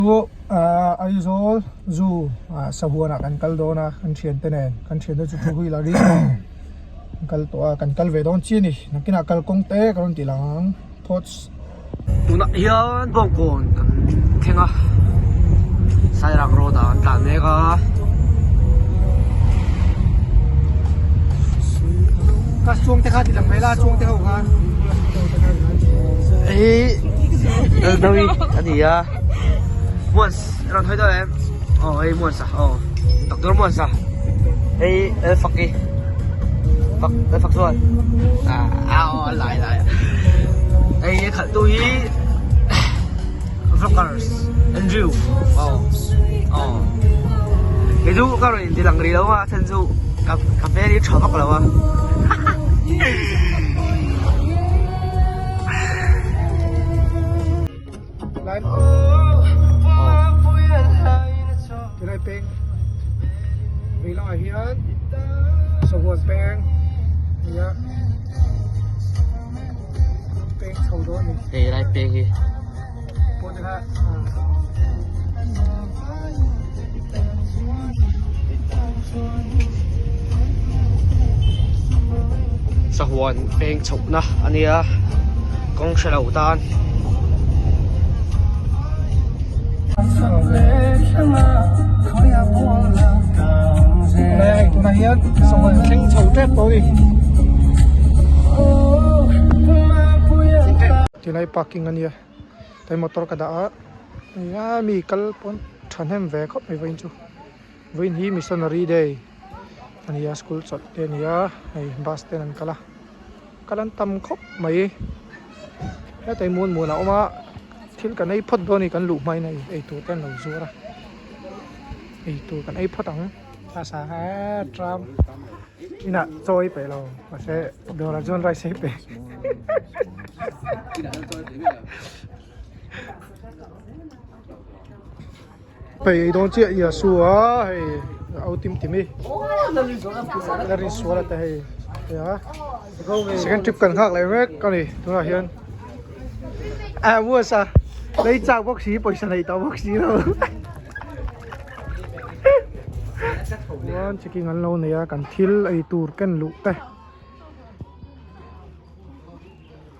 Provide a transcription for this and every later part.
Chu Aizawl Zoo ah sahuanah kan kal dawn a kan thiante nen kan thiante chu two wheeler in an kal tawh a kan kal ve dawn chiah a ni nakinah kalkawng te ka rawn tih lang ang phawts. Tunah hian bawngkawn kan thleng a Sairang road ah an tlan mek a. Ka chuang te kha ti lang mai la chuang te ho kha. Hei Laldawi a ni a Muans rawn hawi deuh em aw hei Muansa aw Doctor Muansa hei Lalfaki fak Lalfak chuan ah aw a lai lai hei a khalh tu hi Vloggers Andrew aw aw kei chu ka rawn inti lang rih lo a a chhan chu ka ka hmel hi tha vak lo a. Tilai peng vei lamah hian sahuan peng a ni a peng chho dawn a ni. Hei lai peng hi. Pawh te kha Sahuan peng chhohna a nia kawng hre lo tan. Hei tunah hian sahuan thleng chho tep tawh a ni. Tilai parking a nia tlai motor ka dah a nia mi kal pawn thahnem ve khawp mai vawiin chu vawiin hi missionary day a ni a school chawlh te a ni a hei bus ten an kal a kal an tam khawp mai hetlai muan muan a awm a thil kan ei phawt dawn a ni kan luh hmain hei eitur te an lo zuar a eitur kan ei phawt ang. Tram inah chaw ei peih lo mahse dawrah chuan rice ei peih peih ei dawn chiah i a su a hei au tim tim i la rin sual a te hei a second trip kan nghak leh mek a ni tunah hian a muasa lei chak bawk si pawisa nei tawh bawk si lo. Chuan checking an lo nei a kan thil ei tur ken luh te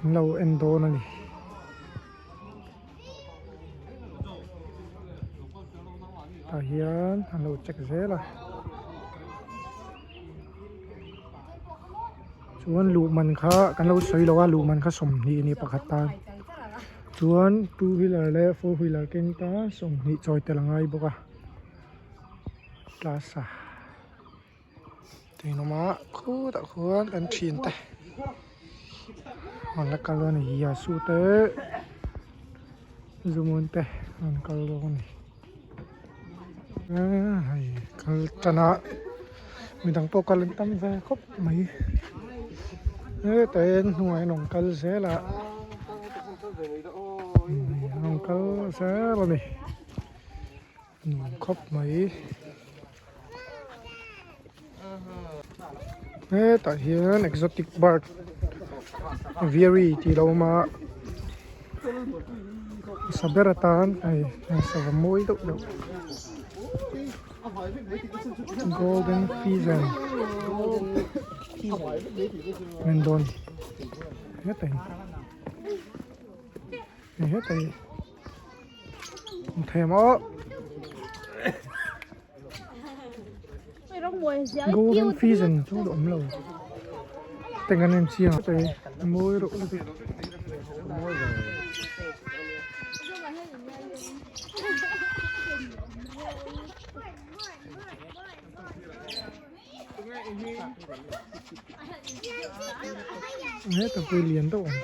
an lo en dawn a ni. Tah hian an lo check zel a chuan luh man kha kan lo sawi lo a luh man kha 20 a ni pakhat tan. Chuan two wheeler leh four wheeler keng ta 20 chawi tel a ngai bawk a class a tuihnawm a khutah khuan kan thian te an la kal a ni yasu te zumun te an kal bawk a ni hei kal tan a midang pawh kal an tam ve khawp mai hetah hian hnungah hian rawn kal zel a rawn kal zel a ni nuam khawp mai hetah hian exotic bird aviary tih a lo awm a hmasa ber atan hei sava mawi deuh deuh. Golden pheasant en dawn hetah hi hetah hi hmu thei ang aw golden pheasant chu a awm lo teng an en chiang a mawi reuh lutuk. Heta pui lian deuh ang.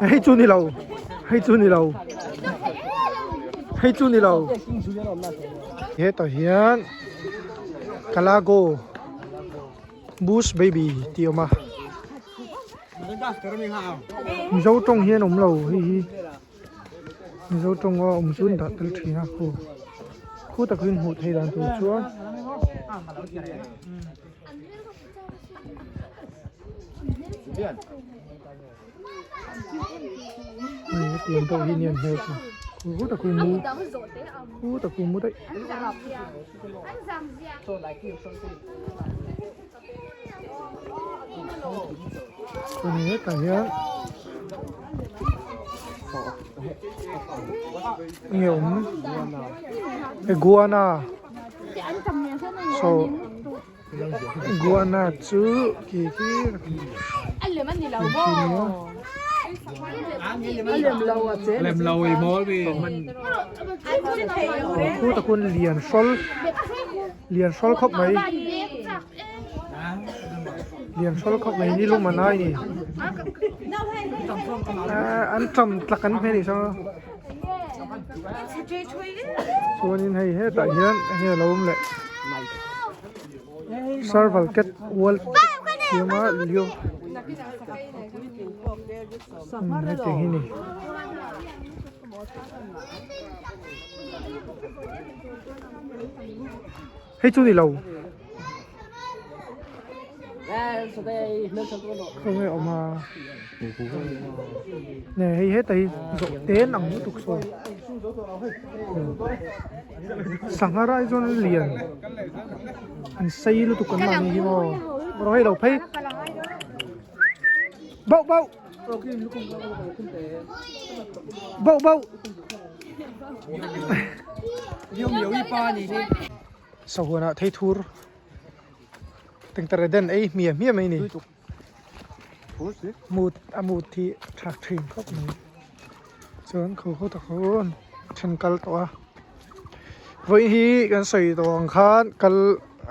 Hei chu ni lo hei chu ni lo hei chu ni lo hetah hian kalago bush baby tih a awm a. Mizo tawng hian awm lo hei hi Mizo tawng a awm chu an dah tel thin a khu khu takin hmuh theih dan tur chuan Hei hetiang pawh hi nia hmel chu khu ta khu mu khu ta khu mu daih. Chuan hetah hian nge awm iguana saw iguana chu khi khi khu takun lian hrawl. Lian hrawl khawp mai lian hrawl khawp mai ni lum a nai ni an tam tlak an hmel saw chuanin hei hetah hian enge a lo awm leh serval cat world siama lio hetiang hi ni. Hei chu ni lo. Khawnge awm a. Nge hei heta hi zawh ten ang lutuk sawi. Sangha rai chuan lian an sei lutuk an mahni hi maw. Rawh hei lo phei. Bauh bauh. Bauh bauh. Sahuanah thei thur tengtere den ei hmiah hmiah mai ni. Mut a mut hi tha thin khawp mai. Chuan kho khaw tak ho an then kal tawh a. Vawiin hi kan sawi tawh ang khan kal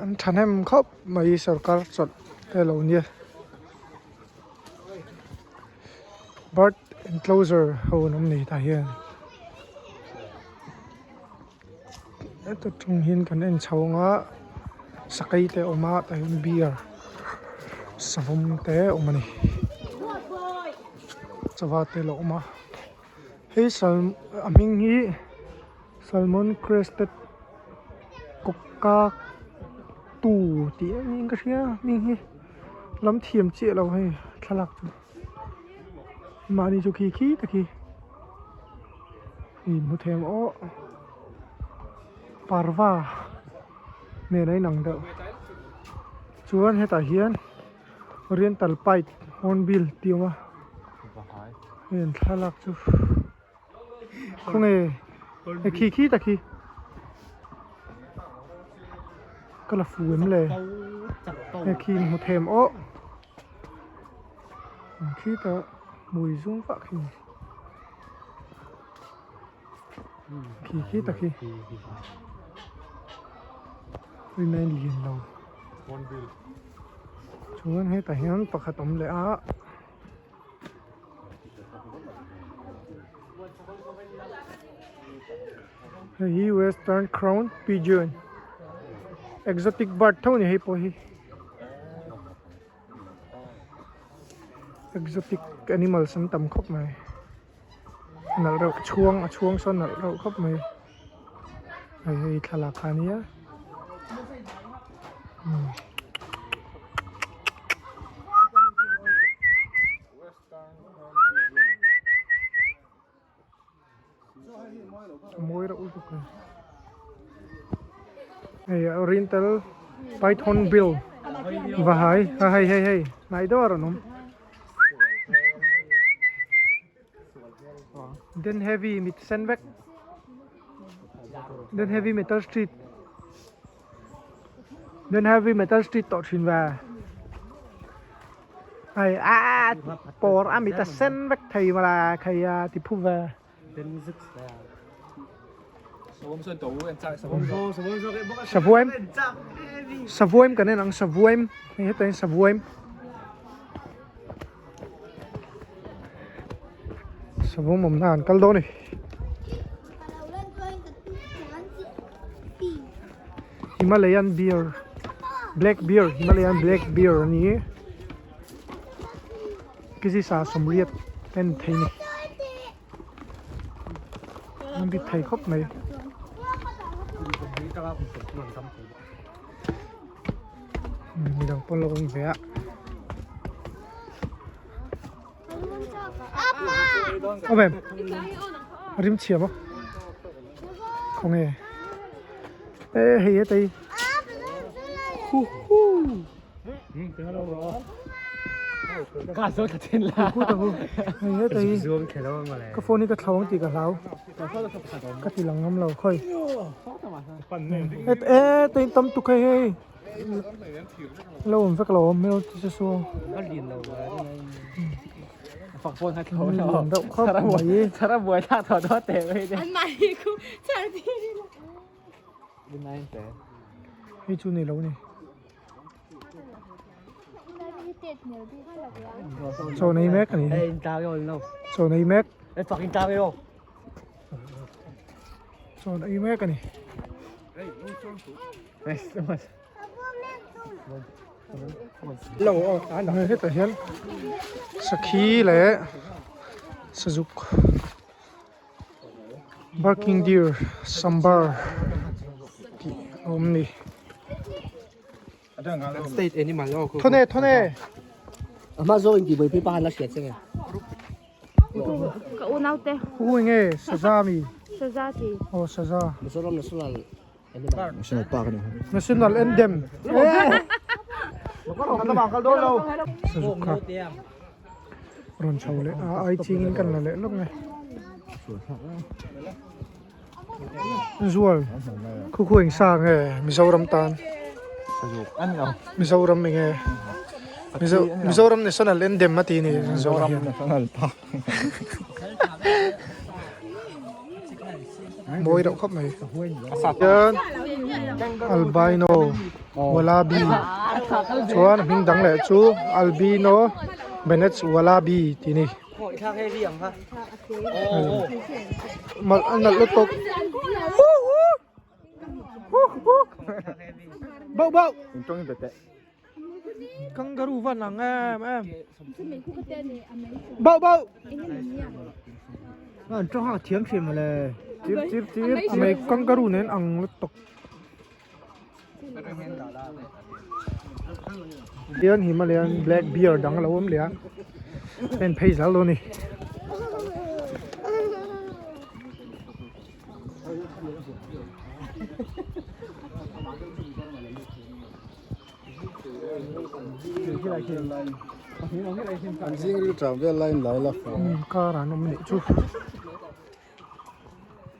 an thahnem khawp mai sorkar chawlh te lo nia. Bird enclosure ho an awm nei tah hian heta ṭang hian kan en chho ang a sakei te a awm a tah hian bear savawm te a awm a ni sava te a lo awm a hei sal a hming hi salmon crested cockatoo tih a niin ka hria hming hi. Lam thiam chiah lo hei thlalak chu mahni chu khi khi ta khi in hmu thei ang aw parva nen a inang deuh chuan hetah hian oriental pied hornbill tih a awm a hei an thlalak chu khawnge hei khi khi ta khi. Ka la fu em le hei khi in hmu them aw khi ta hmui zum vah khi khi khi ta khi rin a in lian lo chuan hetah hian pakhat awm leh a. Hei hi western crown pigeon exotic bird tho a ni hei pawh hi exotic animals an tam khawp mai nalh reuh chhuang a chhuang sawn nalh reuh khawp mai hei hei thlalak kha ania. A mawi reuh lutuk a hei oriental python bill va hai ha hei hei hei hnai deuh a rawn awm den heavy mit sen vek den heavy metal street. Nên heavy metal street tawh thin ve. Hei a por a mit a sen vek thei mà là thei ti phu ve. Savuaim Savuaim kan en ang Savuaim hei hetah hian Savuaim Savuaim awmna an kal dawn a ni. Himalayan bear black bear Himalayan black bear a ni kg sa sawmriat ten thei ni an bit thei khawp mai midang pawn lo awm ve a. Awm em? Rim chhia maw? Khawnge? E hei he tei. Hu hu. Ka zo tha thin la. Hu ta hu. Hei he tei. Ka phone hi ka thlo ang tih ka hlau. Ka ti lang ngam lo khawi. E tei tam tuk hei hei. Lo awm vek lo awm hmel ti se saw. Lian deuh khawp mai. Hei chu ni lo ni. Chaw nei mek a ni. Chaw nei mek. Chaw nei mek a ni. Hetah hian sakhi leh sazuk barking deer sambar tih a awm a ni. Thawne thawne. Ka unaute. Hu enge saza mi. Saza ti. Aw saza. Mizoram National National Park ani. National Anthem. Sazuk kha rawn chho leh a ai chingin kan la leh lawk nge. Zual khu khu eng sa nge Mizoram tan. Mizoram enge Mizoram National Anthem a ti ni Mizoram National Park. Mawi reuh khawp mai hian albino wallaby chuan a hming dang leh chu albino bennett's wallaby tih a ni a nalh lutuk bauh bauh. Kangaroo van ang em em. Bauh bauh. An tawng hak thiam thin mawle. Chip chip chip. A mei kangaroo nen ang lutuk. Hian Himalayan black bear dang a lo awm leh a. En phei zal dawn a ni. Hnim kar an awm nih chu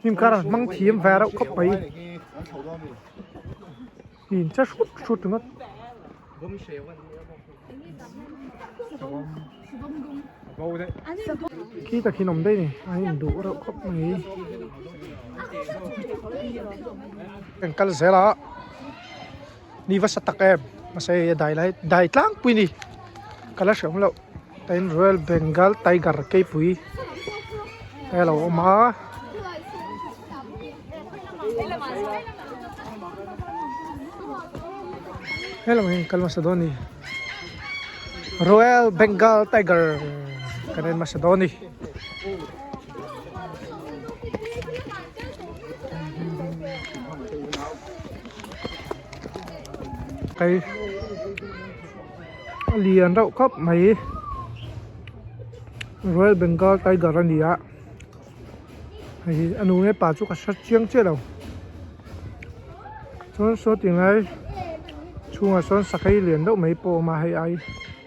hnim kar an hmang thiam ve reuh khawp mai in che hrut hrut ringawt. Khi takin awm daih a ni a induh reuh khawp mai kan kal zel a. Ni va sa tak em mahse hei a dai lai dai tlangpui a ni ka la hre awm loh tain royal bengal tiger keipui te a lo awm a. Hello hi kal hmasa dawn a ni royal bengal tiger kan en hmasa dawn a ni. Hei a lian reuh khawp mai royal bengal tiger a ni a hei hi a nu nge pa chu ka hre chiang chiah lo chuan saw ti lai chhungah sawn sakei lian deuh mai pawh a awm a hei ai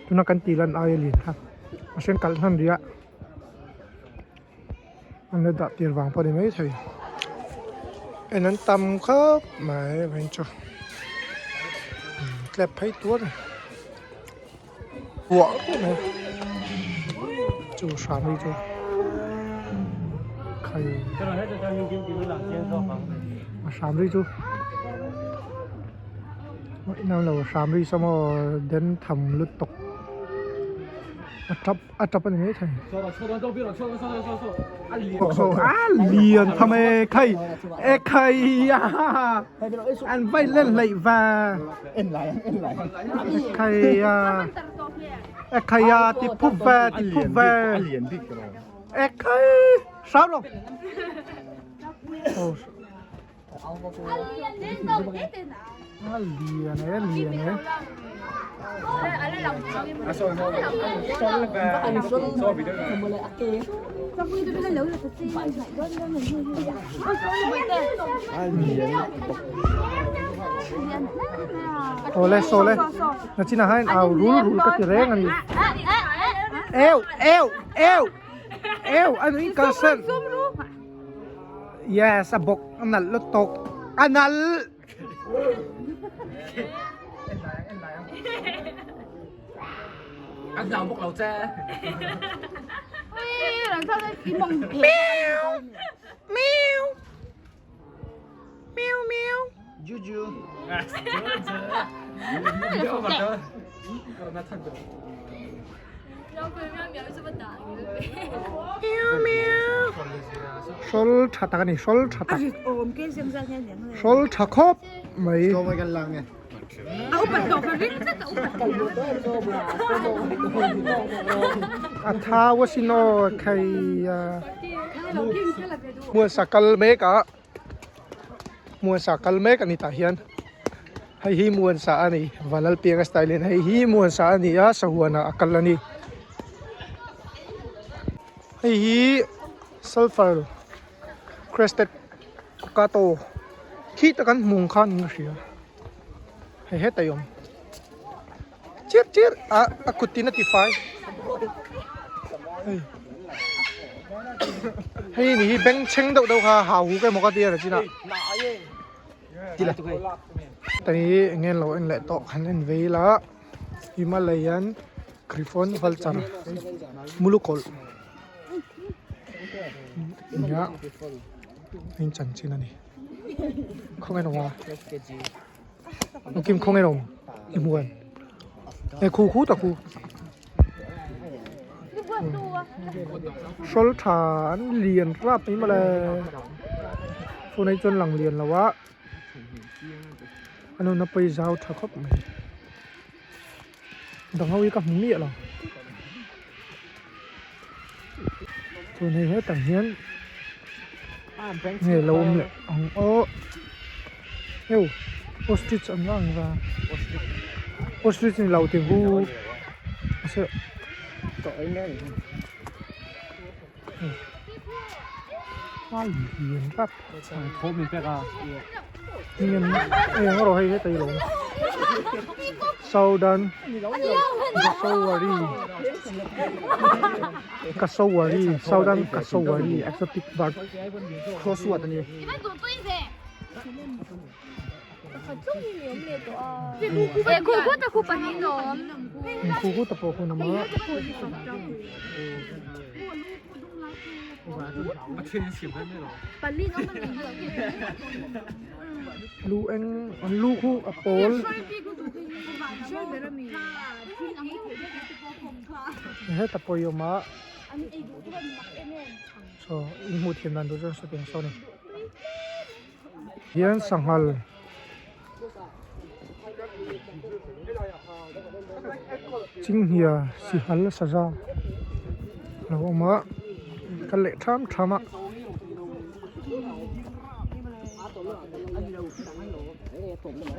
tuna kan tih lan ai a lian kha a then kalh hman rih a. An la dah tir vang pawh a ni maithei en an tam khawp mai a vawiin chu tlep phei tur a ni huah reuh mai chu hram hi chu khai a hram ri chu inang lo hram ri saw maw den tham lutuk a tap. A tap a ni mai thei. A lian tham e khai e khai a an vai len hleih va e khai a e khai a ti phup ve ti phup ve e khai sao lo. A lian e lian e. Awle sawle nachinah hian au rul rul ka ti reng a ni. Eu eu eu eu a nui kalsan. Yes a bawk a nalh lutuk a nalh. An hlau bawk lo che. Meow meow meow meow. Juju. Meow meow. Hrawl tha tak a ni hrawl tha tak. Hrawl tha khawp mai. A thau asin aw thei a hmuan sa kal mek a hmuan sa kal mek a ni tah hian hei hi hmuan sa a ni Vanlalpianga style in hei hi hmuan sa a ni a sahuan ah a kal a ni hei hi sulphur crested cockatoo khi tak an hmuh ang khan in ka hria hei hetah i awm chir chir ah a kut in a ti fai hei hei ni hi bengchheng deuh deuh kha hau huk emaw ka tia chinah tei eng nge lo en leh tawh han en vei ila Himalayan Griffon Vulture Mulukawlh. Nia in chanchin a ni khawnge nawm a Kim khawnge nawm i hmu em e khu khu tak khu hrawl tha an lian rap mai mawle phone ah chuan lang lian lo a a nuna pawi zau tha khawp mai. Dang ho hi ka hmu miah lo chuan hei hetah hian nge lo awm leh ang aw heu ostrich ang ang va ostrich ni lo tih hu a lian rap eng erawh hei heta hi lo southern kasowari kasowari southern kasowari exotic bird crossword a ni. Khu khu ta pawh hun awm a. Lu eng an lu khu a pawl. Heta pawh hi a awm a. Saw in hmuh thiam dan tur chuan sawtiang saw a ni. Hian sanghal chinghnia sihal saza a lo awm a kal leh tham tham a.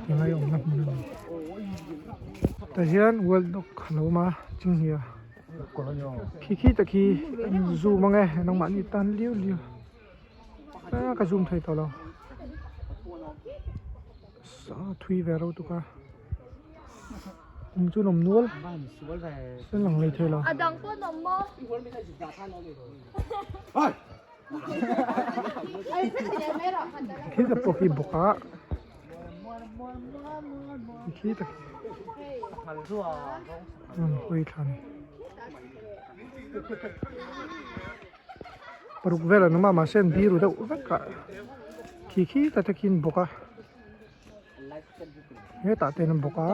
Tingai awmna hmun a ni tah hian wild dog a lo awm a chinghnia khi khi tak hi an zoom ang e nangmahni tan liu liu. A ka zoom thei tawh lo sa thui ve ro tuk a um chu an awm nual sen lang lei thei lo khi ta pawh hi bawk a khi ta an hawi thla a ni. Paruk vel an awm a mahse an biru deuh vek a khi khi ta te khi an bawk a hetah te an bawk a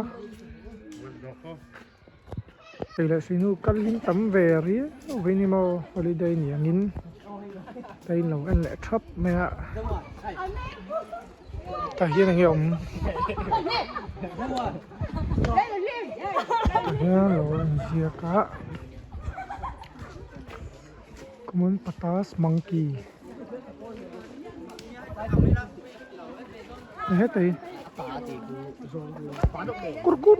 hei leh suinu kal in tam ve riau vei ni maw holiday ni angin ta in lo en leh thap mai a tah hian enge awm tah hian lo inziak a. Common patas monkey. Heta hi kur kur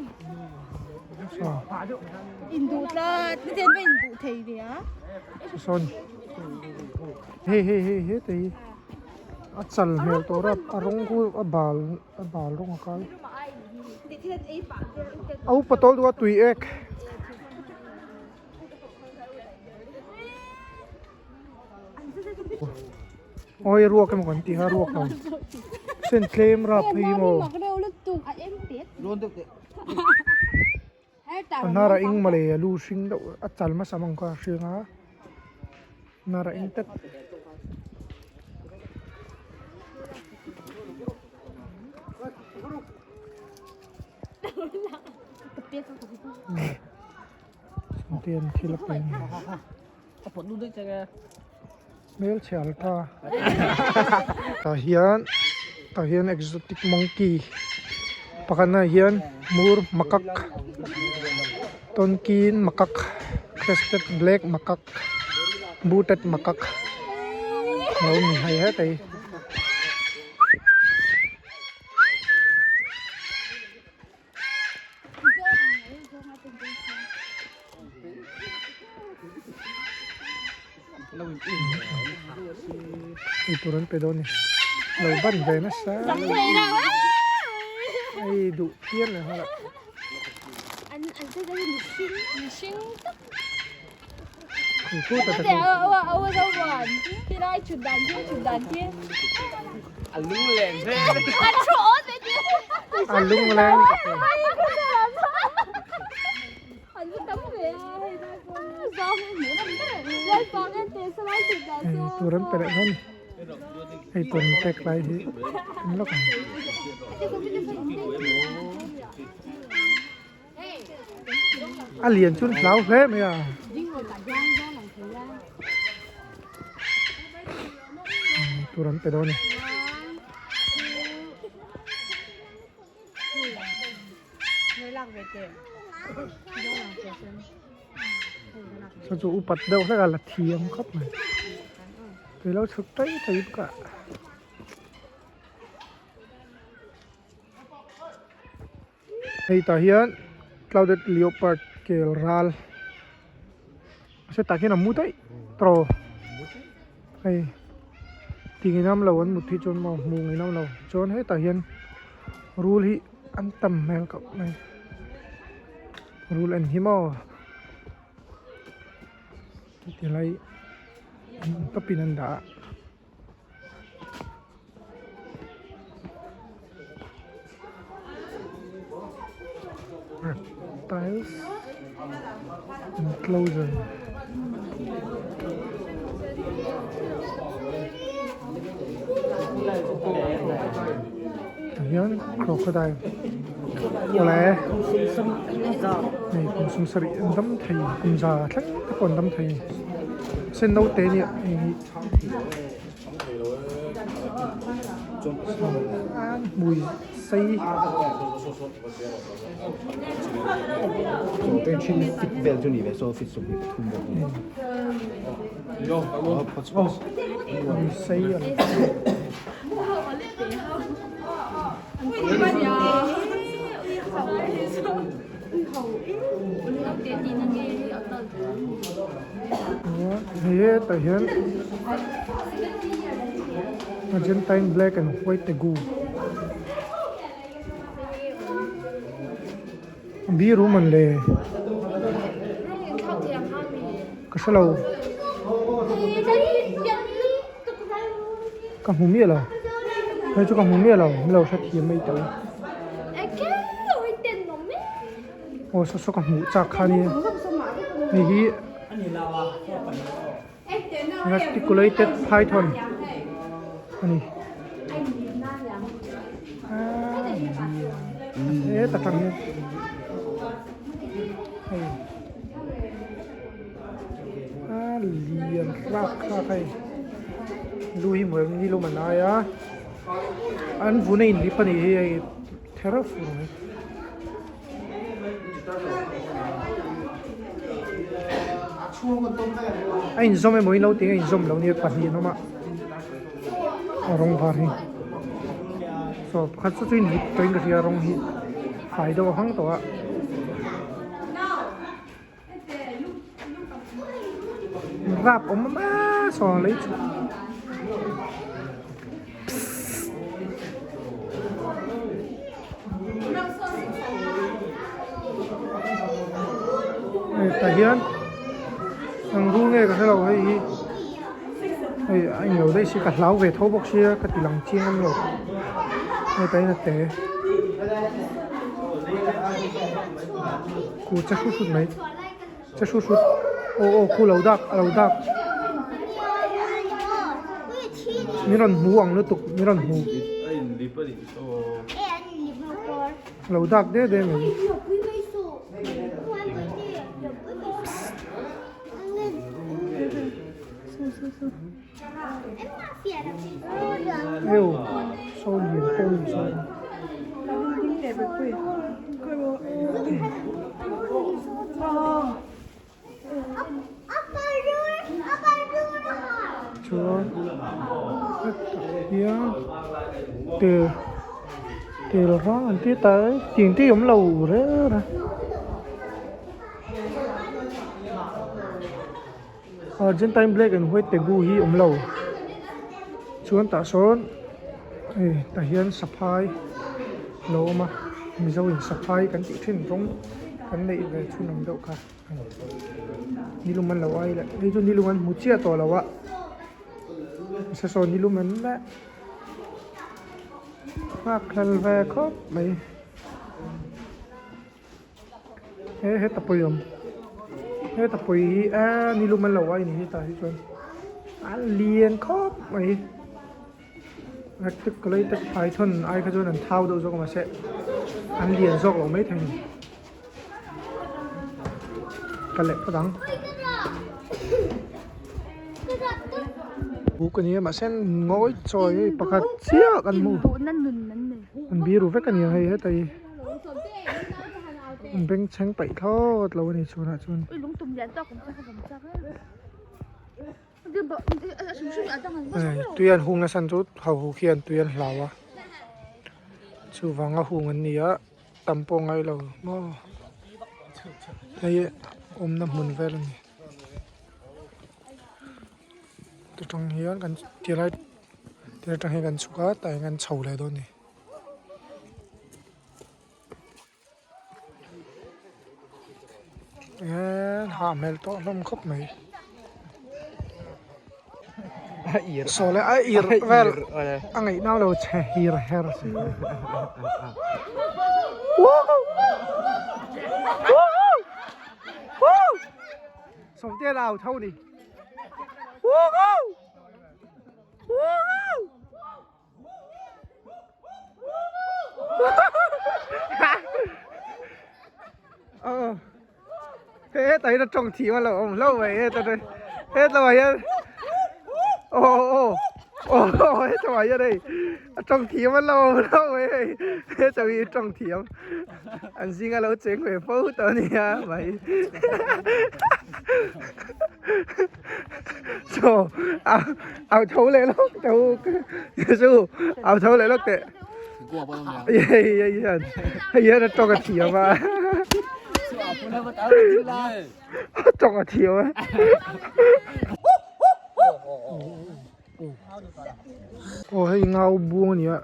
saw hei hei hei heta hi a chal hmel tawh rap a rawng khu a bal a bal rawng a kai a upa tawl duh a tui ek. Awi ruak emaw kan tih kha ruak lo sen tlem rap phei maw a hnar a eng mawle a lu hring deuh a chal hmasa mang kha a hring a hnar a eng tlat. Sawmtea'n thil a pe hmelchhe alta tah hian tah hian exotic monkey pakhatna ah hian mur makak tonkin makak crested black makak booted makak a lo ni hei heta hi. Eitur an pe dawn a ni lo ban ve nasa hei duh phian leh nghal a. A lungleng tur an pe leh dawn a ni hei tur an pek lai hi an lawk ang. A lian chu an hlau hle mai a. Tur an pe dawn a ni. Saw chu upat deuh hlek a la thiam khawp mai. Tui lo chhuk tai tai bawk a. Hei tah hian clouded leopard kel ral mahse tah khian a mu daih tawh hei ti ngei nam lo an mut hi chuan maw hmuh ngei nam lo chuan hetah hian rul hi an tam hmel khawp mai rul en hi maw tilai tawpin an dah a. Reptiles enclosure tah hian crocodile awle hei kum sawmsarih an dam thei kum za thleng te pawh an dam thei sen naute nia hei hi. Hmui sei. Hmui sei a ni. Hetah hian Argentine black and white tegu bi rum an le ka hrelo ka hmu miah lo hei chu ka hmu miah lo min lo hrethiam mai tawh e. Aw saw saw ka hmuh chak kha nia hei hi reticulated python a ni heta tang hian hei a lian hlak hlak hei lu hi hmuh em ni lum an ai a an vun a inlip a nih hi hei. Kher a fur mai. A inzawm emaw in lo tih a inzawm lo nia pahnih an awm a a rawng var hi. Saw pakhat saw chu in vut tawhin ka hria rawng hi fai deuh a hang tawh a. Rap awm awm a saw lei chhuk. Hei tah hian eng rul nge ka hrelo hei hi hei a englo daih si ka hlau ve tho bawk sia ka ti lang chiang em lo hei tah hian a te khu che hrut hrut mai che hrut hrut aw aw khu lo dak a lo dak min rawn hmu ang lutuk min rawn hmu. Lo dak de de mai. Eu saw lian pawh ni saw. Chuan hetah hian tel tel hrang an ti ta e tiang te hi awm lo reng a Argentine black and white tegu hi awm lo chuan tah sawn hei tah hian saphai a lo awm a mizo in saphai kan tih thin rawng kan neih ve chhun ang deuh kha. Nilum an lo ai leh hei chu nilum an hmu chiah tawh lo a nasa sawn nilum an la nghak hlel ve khawp mai he heta pawh hi a awm heta pawh hi eee nilum an lo ai ni hetah hi chuan a lian khawp mai Articulated python ai kha chuan an thau deuh zawk a mahse an lian zawk lo maithei a ni ka leh phawt ang buk a ni a mahse ngawi chawi hei pakhat chiah kan hmu an biru vek a ni ang hei heta hi an bengchheng paih thlawt lo a ni chhunah chuan. Tui an hung nasa chu hauhu khian tui an hlau a chuvanga hung an ni a tam pawh ngai lo maw hei awmna hmun vel a ni ta tang hian kan ti lai ti atang hian kan chhuk a tah hian kan chho leh dawn a ni. Eee hah hmel tawh hlawm khawp mai saw leh a ir vel a ngaih nau lo che hir her si sawmte la au tho ni. Ờ Thế thấy nó trông chỉ mà là ông lâu vậy hết rồi. Hết rồi hết. Ồ ồ. Ồ hết rồi hết đây. Trông chỉ mà lâu lâu vậy. Hết rồi trông chỉ. Anh xin cái lâu chuyện về phố tao nè mày. So, ao ao thấu lên lúc thấu su ao thấu lên lúc tệ. Hei hei hian hei hian a tawng a thiam a a tawng a thiam a aw hei ngau buang a ni a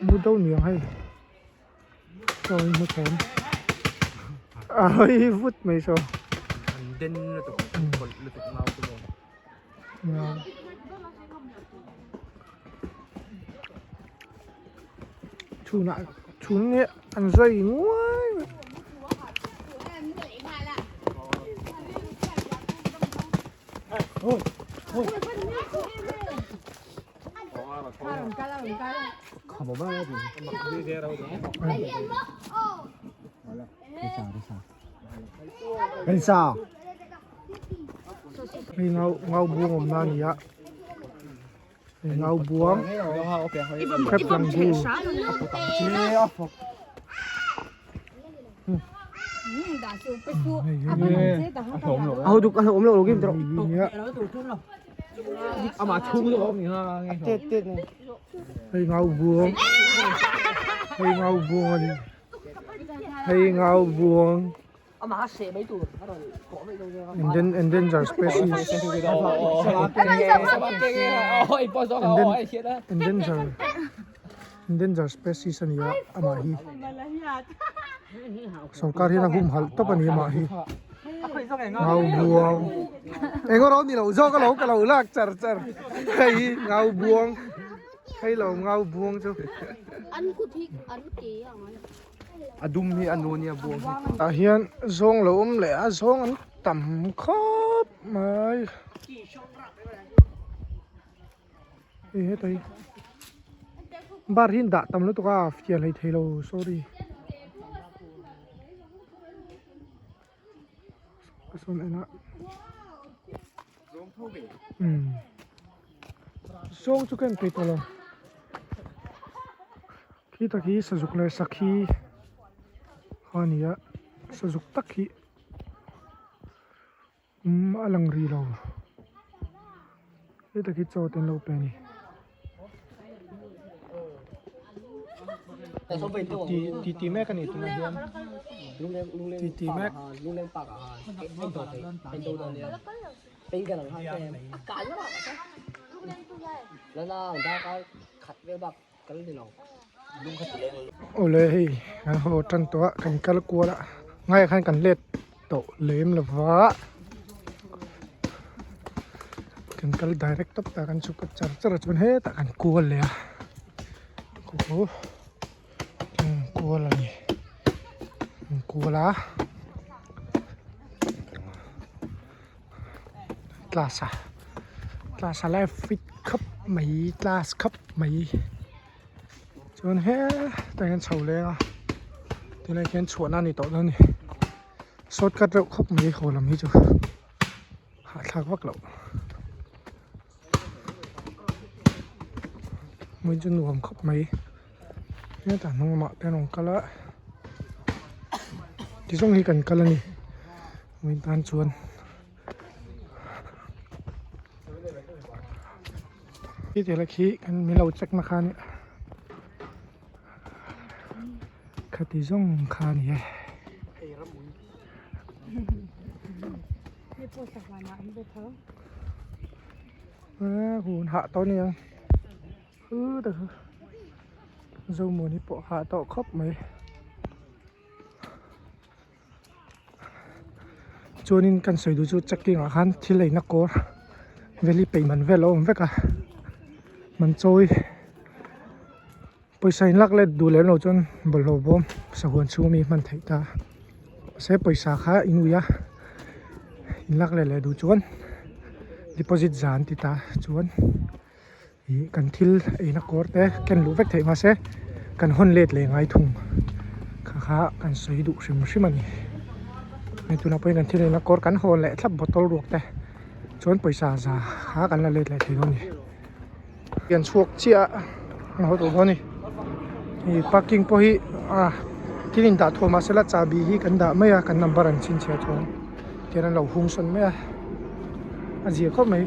mu deuh niang hei. Saw in hmu thawm a hawi vut mai saw. An den lutuk an kawlh lutuk ngau chu maw. Ngau. Chhunah chhun nge an zai nguai mai. Hei ngau ngau buang awmna a ni a hei ngau buang hrep lang bu A ho duk a hlauhawm loh lo kim tawh. Hei ngau buang hei ngau buang a ni hei ngau buang endanger species endanger endanger species a ni a amah hi sorkar hian a humhalh tawp a ni amah hi ngau buang eng erawh ni loh zawk alawm ka lo lak char char hei hi ngau buang hei lo ngau buang chu a dum hi a nu nia buang hi tah hian zawng lo awm leh a zawng an tam khawp mai hei heta hi bar hi an dah tam lutuk a fiah hlei thei lo sorry ka sawn en a umm zawng chu ka en peih tawh lo khi tak hi sazuk leh sakhi kha a ni a sazuk tak hi umm a lang rih lo heta khi chaw te an lo pe a ni ti ti mek a ni tunah hian ti ti mek. Awle hei kan haw tan tawh a kan kal kual a ngaiah khan kan let tawh lem lo va kan kal direct tawp ta kan chhuk char char a chuan hetah kan kual leh a kual a ni an kual a class a class a lai fit khawp mai class khawp mai chuan hetah hian chho leng a tunah hian chhuahna a ni tawh dawn a ni shortcut reuh khawp mai haw lam hi chu hahthlak vak loh hmun chu nuam khawp mai hetah hnung lamah te an rawn kal a ti zawng hi kan kal a ni hmun tan chuan. Khi khi kan min lo check na kha a nia khati zawng kha a ni e. Hun hah tawh a nia Zomuani pawh hah tawh khawp mai. Chuanin kan sawi duh chu checking ah khan thil eina kawr veli peih man vel a awm vek a man chawi pawisa in lak let duh lem lo chuan bawlhhlawh bawm sahuan chhung ami hman theih ta mahse pawisa kha in ui a in lak let leh duh chuan deposit zan ti ta chuan. Ih kan thil eina kawr te ken luh vek theih mahse kan hawn let leh ngai thung kha kha kan sawi duh hrim hrim a ni hei tunah pawhin kan thil eina kawr kan hawn leh thlap bottle ruak te chuan pawisa za kha kan la let leh thei dawn a ni kan chhuak chiah a an haw tawh dawn a ni ih parking pawh hi ah thil in dah thuah mahse la chahbi hi kan dah mai a kan number an chhinchhiah chuan tihian an lo hung sawn mai a a zia khawp mai.